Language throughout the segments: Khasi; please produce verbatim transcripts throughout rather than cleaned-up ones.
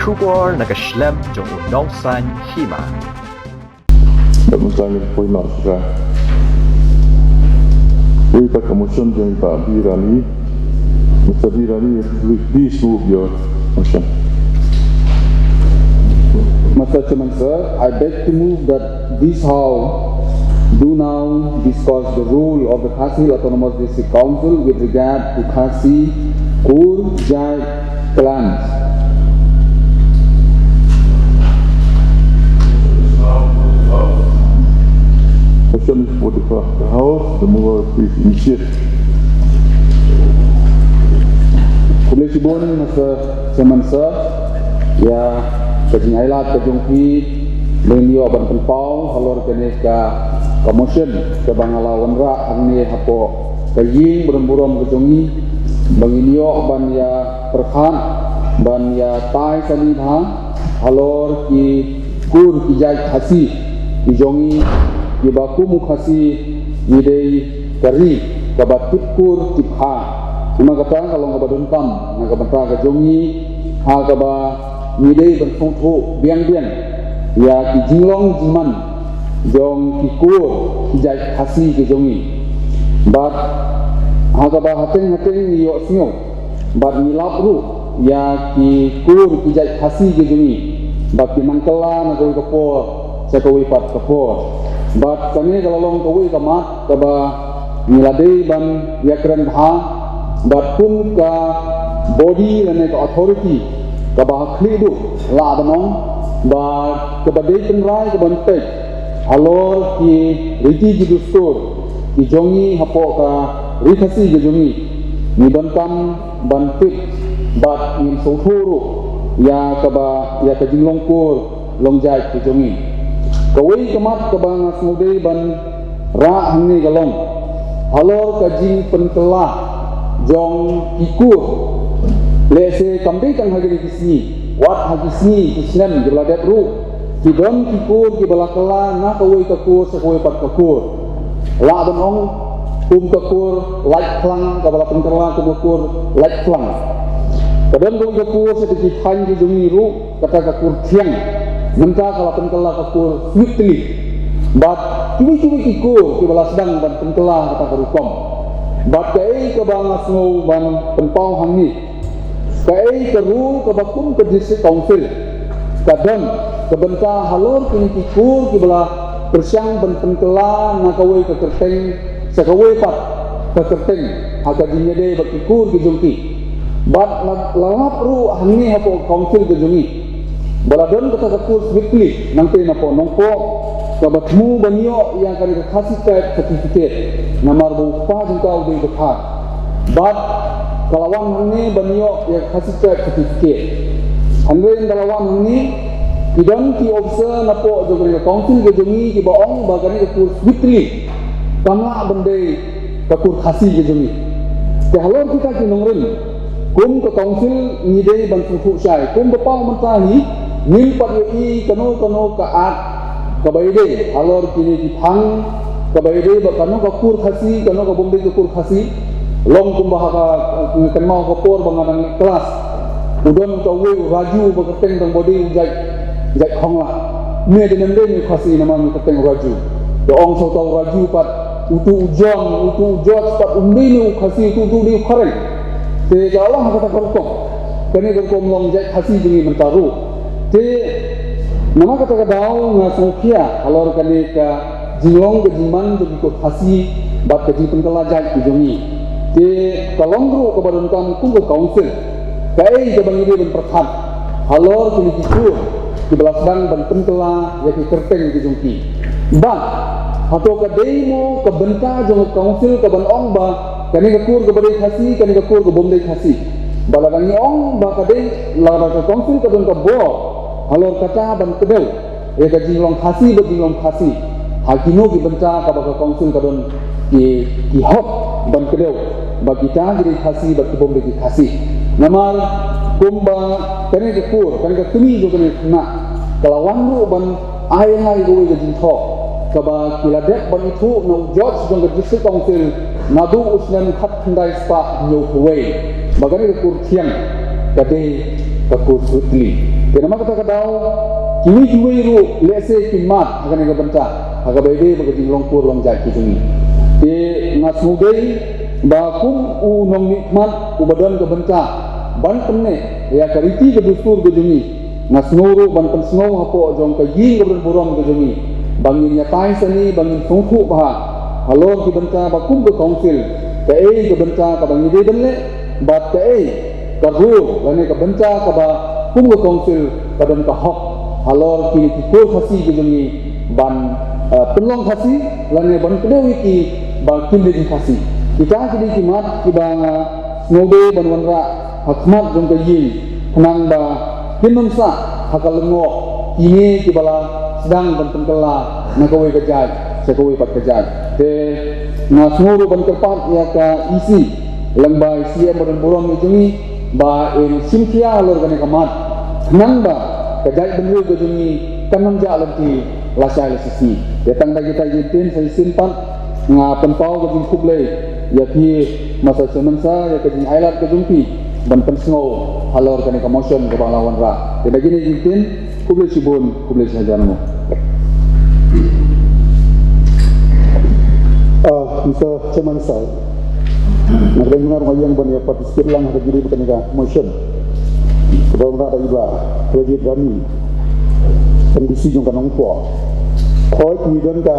Khubor na ka shlem jong u Nongsaiñ Hima. Bad mynta ngin poi noh sha ka, ïa ka motion jong i Bah B. Rani. Mister B. Rani, please move your motion. Mister Chairman, sir, I beg to move that this House do now discuss the role of the Khasi Hills Autonomous District Council with regard to Khasi Kur Jait clans. Motion is put before the House. The mover, please initiate. Khublei shibun, Mister Chairman, sir. Ïa ka jingailad ka jong phi ba ngin ïoh ban pynpaw halor kane ka, ka motion kaba nga la wanrah hangne hapoh ka ïing ba don burom ka jong ngi, ba ngin ïoh ban ïa pyrkhat, ban ïa tai sani bha halor ki kur ki jait Khasi ki jong ngi, kiba kum u Khasi ngi dei ka ri kaba tip kur tip kha. Namar kata ka long kaba donkam na ka bynta ka jong ngi, ha kaba ngi dei ban sngewthuh biang biang ïa ki jinglong jingman jong ki kur ki jait Khasi ki jong ngi. Bad ha kaba hateng hateng ngi ïohsngew bad ngi lap ruh ïa ki kur ki jait Khasi ki jong ngi ba ki nang kylla na kawei ka por sha kawei pat ka por. Bad kane ka la long kawei ka mat kaba ngi la dei ban ïakren bha bad kum ka body lane ka authority kaba ha khlieh duh, lah ban ong ba kaba dei tynrai kaban peit halor ki riti ki dustur ki jong ngi hapoh ka ri Khasi ki jong ngi. Ngi donkam ban tip bad ngin sngewthuh ruh ïa kaba, ïa ka jinglong kur long jait ka jong ngi. Kawei ka mat kaba nga sngew dei ban rah hangne ka long halor ka jingpynkylla jong ki kur. Lehse kam dei tang ha kine ki sngi, wat ha ki sngi ki snem kiba la dep ruh ki don ki kur kiba la kylla na kawei ka kur sha kawei pat ka kur. Lah ban ong kum ka kur Laitklang kaba la pynkylla kum ka kur Laitklang. Ka don kawei ka kur sha ki thaiñ ki jong ngi ruh, kata ka kur Thiang. Mynta ka la pynkylla ka kur Swiftly. Bad kiwei kiwei ki kur kiba la sdang ban pynkylla kata ka rukom. Bad kaei kaba nga sngew ban pynpaw hangne, kaei ka rule kaba kum ka District Council ka don ka bynta halor kine ki kur kiba la pyrshang ban pynkylla na kawei ka kyrteng sha kawei pat ka kyrteng ha ka jingïadei bad ki kur ki jong ki. Bad la, la lap ruh hangne hapoh Council ka jong ngi ba la don kata ka kur Swiftly nangtei napoh Nongpoh kaba thmu ban ïoh ïa kane ka Khasi Tribe Certificate, namar ba u kpa jong ka u dei u dkhar. Bad ka la wan hangne ban ïoh ïa ka Khasi Tribe Certificate. Hynrei ynda la wan hangne, ki don ki officer napoh jong kane ka Council ka jong ngi kiba ong ba kane ka kur Swiftly kam lah ban dei ka kur Khasi ka jong ngi. Te halor kita ki nongrim, kum ka Council ngi dei ban sngewthuh shai. Kumba paw mynta hi, ngim pat ïohi kano kano ka Act kaba ïadei halor kine ki thaiñ, kaba ïadei ba kano ka kur Khasi, kano ka bym dei ka kur Khasi. Long kumba ha ka, kynmaw ka por ba nga dang leit klas, u don uta uwei u Raju ba kyrteng dang ba dei u jait, jait Khonglah. Me te mem dei me u Khasi namar me kyrteng u Raju. Te ong sa uta u Raju pat, utu u John, utu u George pat um dei ne u Khasi, utu, utu u dei u Khareng. Te ka long ha kata ka rukom. Kane ka rukom long jait Khasi jong ngi mynta ruh. Te namar kata ka daw nga sngewkhia halor kane ka jinglong ka jingman jong ki kur Khasi bad ka jingpynkylla jait ki jong ngi. Te ka long ruh kaba donkam kum ka Council, kaei kaba ngi dei ban pyrkhat halor kine ki kur kiba la sdang ban pynkylla ïa ki kyrteng ki jong ki. Bad hato ka dei mo ka bynta jong ka Council kaban ong ba kane ka kur kaba dei Khasi, kane ka kur ka bym dei Khasi? Ba lada ngi ong ba ka dei, lada ka Council ka don ka bor halor kata ban kdew ïa ka jinglong Khasi bad jinglong Khasi, ha kino ki bynta kaba ka Council ka don ki, ki hok ban kdew ba kita ki dei Khasi bad ki bym dei ki Khasi? Namar kumba kane ka kur, kane ka kmie jong kane ka khynnah ka la wan ruh ban ai ïa nga ïa kawei ka jingthoh kaba ki la dep ban ithuh na u Judge jong ka District Council naduh u snem khatkhyndai spah hynñiewphew wei, ba kane ka kur Thiang ka dei ka kur Swiftly. Te namar kata ka daw, kiwei kiwei ruh lehse ki mad ha kane ka bynta, ha kaba ïadei bad ka jinglong kur long jait ka jong ngi. Te nga sngewdei ba kum u nongmihkhmat uba don ka bynta ban pynneh ïa ka riti ka dustur ka jong ngi, nga sngew ruh ban pynsngew hapoh jong ka ïing kaba don burom ka jong ngi ba ngin ïatai sani, ba ngin sngewthuh bha halor ki bynta ba kum ka council, kaei ka bynta kaba ngi dei ban leh, bad kaei ka rule lane ka bynta kaba kum ka council ka don ka hok halor kine ki kur Khasi ki jong ngi ban, eh, pynlong Khasi lane ban kdew ïa ki ba kin dei ki Khasi. Kita ki dei ki mat kiba nga sngewdei ban wanrah ha khmat jong ka ïing khnang ba kin ym sah ha ka lyngngoh kine kiba la sdang ban pynkylla na kawei ka jait sha kawei pat ka jait. Te nga sngew ruh ban kyrpad ïa ka E C lyngba i C M ba don burom ïa jong ngi ba in shim khia halor kane ka mat khnang ba ka jaitbynriew ka jong ngi kan ym jah lynti lashai lashisngi. Te tang da kita ki ktien sa shisien pat nga pynpaw ka jingkhublei ïa phi Master Chairman Sir ïa ka jingailad ka jong phi ban pynsngew halor kane ka motion kaba nga la wanrah. Te da kine ki ktien, khublei shibun, khublei shihajar nguh. Ah, Mister Chairman Sir, nga kren nga ruh nga ïeng ban ïa participate lang ha ka jingïadei bad kane ka motion kaba wanrah da i Bah Rajit Rani, M D C jong ka Nongpoh. Hooid, ngi don ka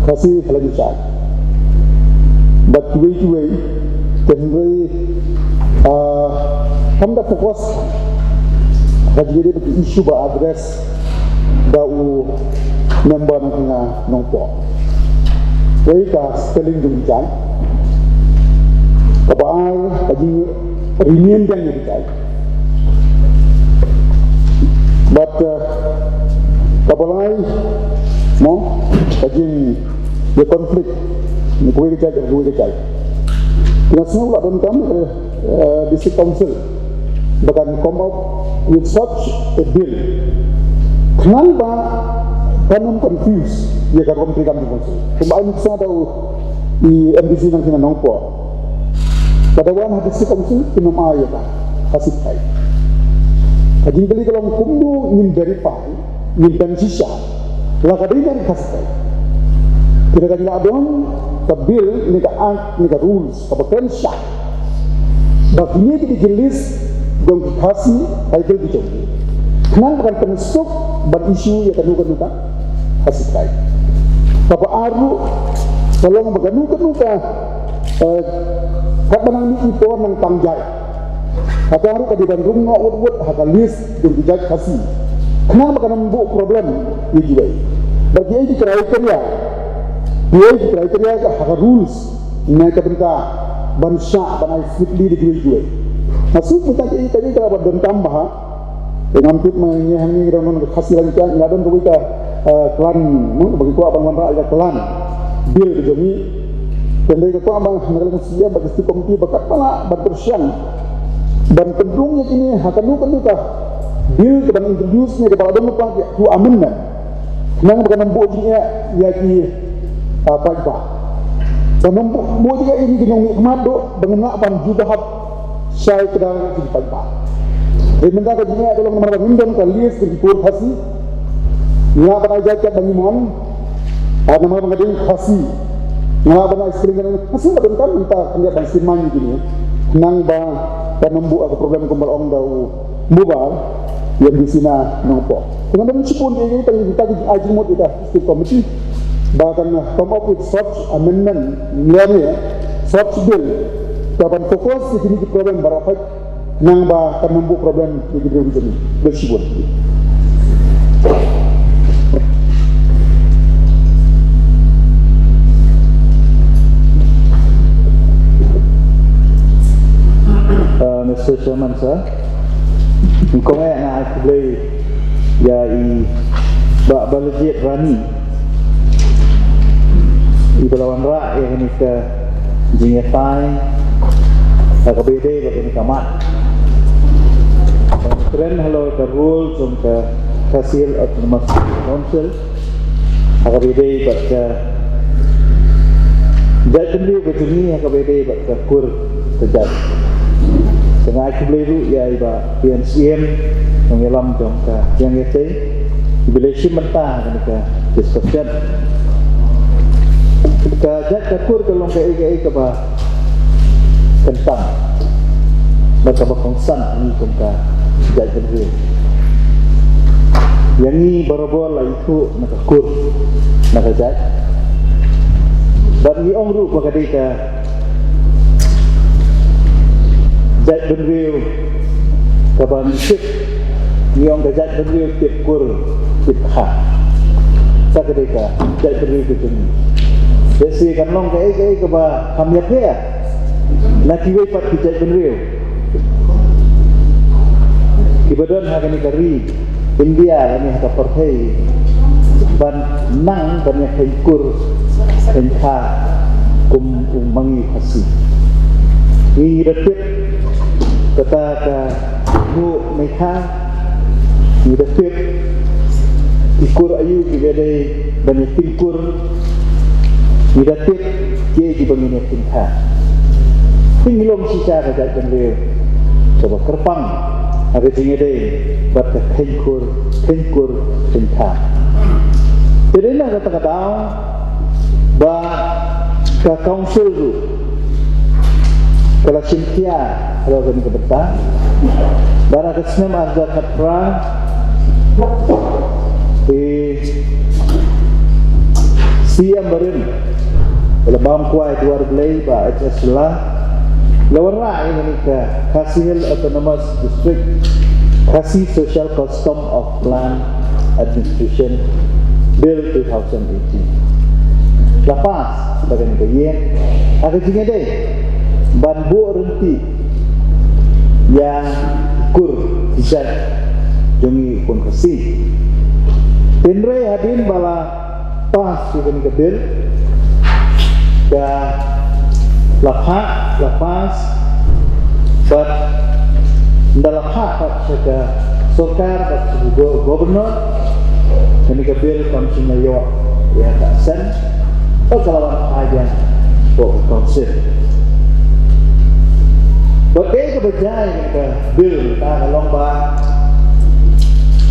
Khasi ha la jong shai bad kiwei kiwei, hynrei, ah, kam da focus ha ka jingïadei bad ka issue ba address da u member na ka Nongpoh. Wei, ka spelling jong ki jait. Kaba ar, ka jingrename biang ïa ki jait. Bad, eh, kaba lai, mo, ka jingïa conflict na kawei ka jait, kawei ka jait. Nga sngew la donkam, eh, eh, District Council ba kan come up with such a bill khnang ba kan ym confuse ïa ka rukom treikam jong ka council. Kumba ai nuksa da u, i M D C na ka Nongpoh, ka dawa na District Council kin ym ai ïa ka Khasi Pte. Ka jingkylli ka long kumno ngin verify, ngin pynshisha la ka dei ne em ka Khasi Pte. Te da ka jingla don ka bill ne ka act ne ka rules kaba kren shai ba kine ki dei ki list jong ki Khasi title ki jong ki, khnang ba kan pynsuk ban issue ïa kano kano ka Khasi Pte. Kaba ar ruh ka long ba kano kano ka, eh, katba nang mih ki por nang tang jait, kata ruh ka dei ban rung noh wut wut ha ka list jong ki jait Khasi khnang ba kan ym buh problem ïa kiwei. Bad kiei ki criteria, kiei ki criteria ha ka rules ne ka bynta ban shah ban ai swiftly da kiwei kiwei. Nga sngewthuh ba kiei kiei kiba donkam bha. Te ngam tip ma ngi hangne ki don ka Khasi Langkhiang, nga don kawei ka, eh, clan, mo, ba ki kwah ban wanrah ïa ka clan bill ka jong ngi. Te hynrei ka kwah ba na ka liang C M bad ka Executive Committee ba katba lah ban pyrshang ban pynrung ïa kine ha kano kano ka bill kaban introduce ne kaba la don lypa ki, through amendment. Khnang ba kan ym buh jingeh ïa ki, ah, paidbah. Kan ym buh, buh jingeh ïa ki nongmihkhmat ruh ba ngin lah ban jubab shai kdar ki paidbah. Hynrei mynta ka jingeh ka long namar ba ngim don ka list ki kur Khasi. Ngi lah ban ai jait katba ngi mon. Ar namar ba nga dei Khasi, nga lah ban ai spelling ka, nga shu ba donkam mynta ka ngiat ban siman ïa kine khnang ba kan ym buh ka problem kumba la ong da u Mubar, ïa ki sina Nongpoh. Te nga don shibun ïa kita, kita ki ai jingmut ïa ka District Committee ba kan come up with such amendment, lane such bill kaban focus ïa kine ki problem baroh peit, khnang ba kan ym buh problem ïa ki briew ki jong ngi. Khublei shibun. Uh, Mister Chairman, sir. Nyngkong eh nga ai khublei ïa i Bah Balajied Rani, iba la wanrah ïa kane ka jingïatai ha kaba ïadei bad kane ka mat ban kren halor ka rule jong ka Khasi Hills Autonomous Council ha kaba ïadei bad ka jaitbynriew ka jong ngi, ha kaba ïadei bad ka kur ka jait. Te nga ai khublei ruh ïa i Bah P N C M, nongïalam jong ka Jiang Ïatei, iba la shim bynta ha kane ka discussion. Ka jait ka kur ka long kaei kaei kaba kyntang bad kaba kongsan ha ngi kum ka jaitbynriew. Ïa ngi barabor la ithuh na ka kur, na ka jait. Bad ngi ong ruh ba ka dei ka jaitbynriew kaba ngi tip, ngi ong ka jaitbynriew tip kur tip kha. Sa ka dei ka jaitbynriew ka jong ngi. Te shi kan long kaei kaei kaba kham ïapher na kiwei pat ki jaitbynriew kiba don ha kane ka ri India lane ha ka pyrthei ban nang ban ïa kheiñ kur kheiñ kha kum u ma ngi Khasi. Ngi da tip kata ka Hynñiewtrep Meitei, ngi da tip ki kur aïu kiba dei ban ïa kheiñ kur, ngi da tip kiei kiba ngin ïa kheiñ kha. Te ngi long shisha ka jaitbynriew kaba kyrpang ha ka jingïadei bad ka kheiñ kur, kheiñ kur kheiñ kha. Te dei na kata ka daw ba ka council ruh ka la shim khia halor kane ka bynta. Bad ha ka snem ar hajar khatphra, i C M barim, ba la bam kwai Duar Blei, Bah H S Shylla, la wanrah ïa kane ka Khasi Hills Autonomous District, Khasi Social Custom of Clan Administration Bill two thousand eighteen. La pass da kane ka ïing ha ka jingïadei ban buh ryntih ïa kur ki jait jong ngi u khun Khasi. Hynrei hadien ba la pass ïa kane ka bill, ka la phah, la pass, bad ynda la phah pat sha ka sorkar bad sha ka go-, governor, kane ka bill kam shym la ïoh ïa ka assent, bad ka la wan phai biang sha ka council. Bad kaei kaba jia ïa kane ka bill mynta ka long ba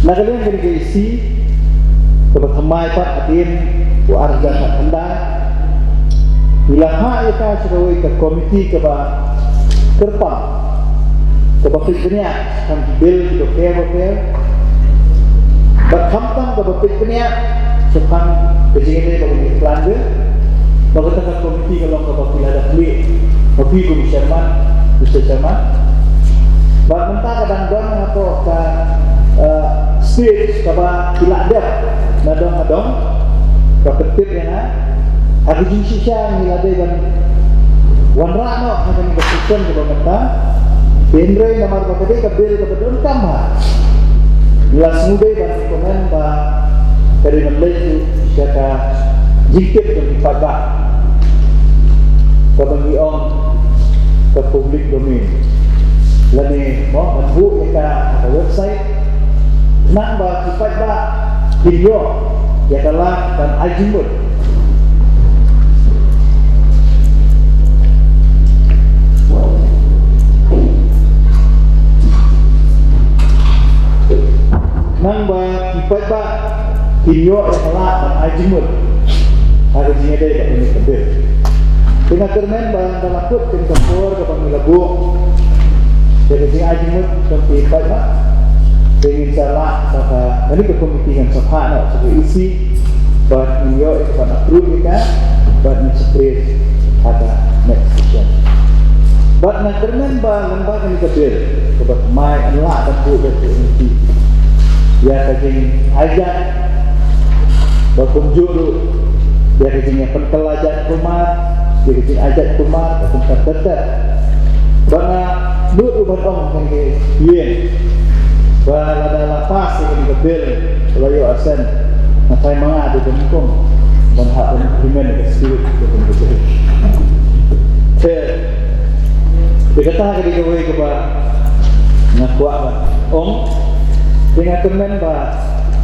na ka liang kane ka E C kaba thymmai pat hadien u ar hajar khatkhyndai, ngi la phah ïa ka sha kawei ka komiti kaba kyrpang, kaba peit bniah shaphang ki bill kiba pher ba pher, bad khamtam kaba peit bniah shaphang ka jingïadei bad ka jingïakhlad bill. Bad kata ka komiti ka long kaba phi la dep plie, ma phi kum u chairman, Mister Chairman. Bad mynta ka dang don hapoh ka, eh, stage kaba ki la dep na dong ha dong, ka pyntip ïa nga. Ha ka jingshisha ngi la dei ban wanrah noh ha kane ka session kaba mynta. Hynrei namar ba ka dei ka bill kaba donkam bha, ngi la sngewdei ban recommend ba ka dei ban leit sha ka jingtip jong ki paidbah, kaba ngi ong ka public domain, lane mo ban buh ïa ka ha ka website, khnang ba ki paidbah kin ïoh ïa ka lad ban ai jingmut. Khnang ba ki paidbah kin ïoh ïa ka lad ban ai jingmut ha ka jingïadei bad kane ka bill. Te nga kyrmen ba ynda la kut kane ka por kaba ngi la buh ïa ka jingai jingmut jong ki paidbah, te ngin sa lah ba ka, kane ka komiti kan sa phah noh sha ka E C, bad ngin ïoh ïa ka ban approve ïa ka, bad ngin sa trei ha ka next session. Bad nga kyrmen ba lyngba kane ka bill kaba thymmai yn lah ban buh ïa ka, ïa ka jingai jait, bad kumjuh ruh ïa ka jingïapynkylla jait kulmar, ïa ka jingai jait kulmar, ka kumta ter ter. Bad nga nud ruh ban ong ha kane ka ïing ba lada la pass ïa kane ka bill, la ïoh assent, nga tharai ma nga dei ban nyngkong ban hap ban implement ïa ka spirit jong kane ka bill. Te, te kata ka dei kawei kaba nga kwah ban ong. Te nga kyrmen ba,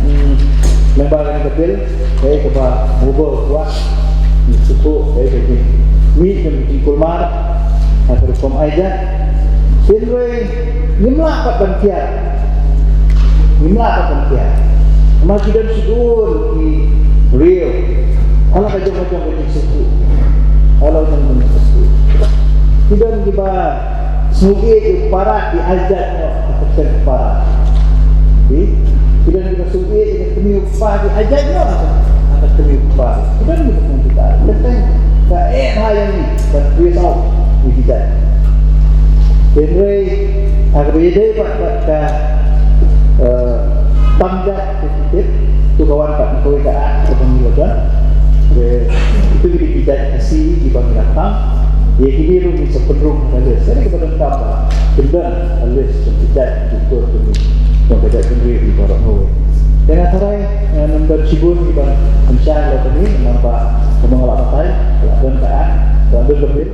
hmm, lyngba kane ka bill, kaei kaba u Bah u kwah, ngi sngewthuh kaei ka jingmih jong ka jingkulmar ha ka rukom ai jait. Hynrei ngim lah pat ban kiar. Ngim lah pat ban kiar. Namar ki don shibun ki briew ha la ka jong ka jong ka jingsngewthuh, ha la ka jong ka jingsngewthuh. Ki don kiba sngewieit ïa u para, ki ajaid noh ha ka kyrteng u para. Ki, ki don kiba sngewieit ïa ka kmie u kpa, ki ajaid noh ha ka, ha ka kmie u kpa. Ki don kiba sngewieit ïa ka kyrteng, ka eh ha ïa ngi ban trace out ïa ki jait. Hynrei ha kaba ïadei bad, bad ka, eh, tam jait, ka tip, to ka wan bad kawei ka Act kaba ngi la don. Te ito ki dei ki jait Khasi kiba ngi la tam. Ïa kine ruh ngin sa pynrung ha ka list. Kane kaba donkam ba kin don ha list jong ki jait, ki jait, jong ka jaitbynriew hi baroh kawei. Te nga tharai, eh, ngam don shibun kiban pynshai ïa kane, namar ba kumba nga la batai, la don ka Act, la don ka bill.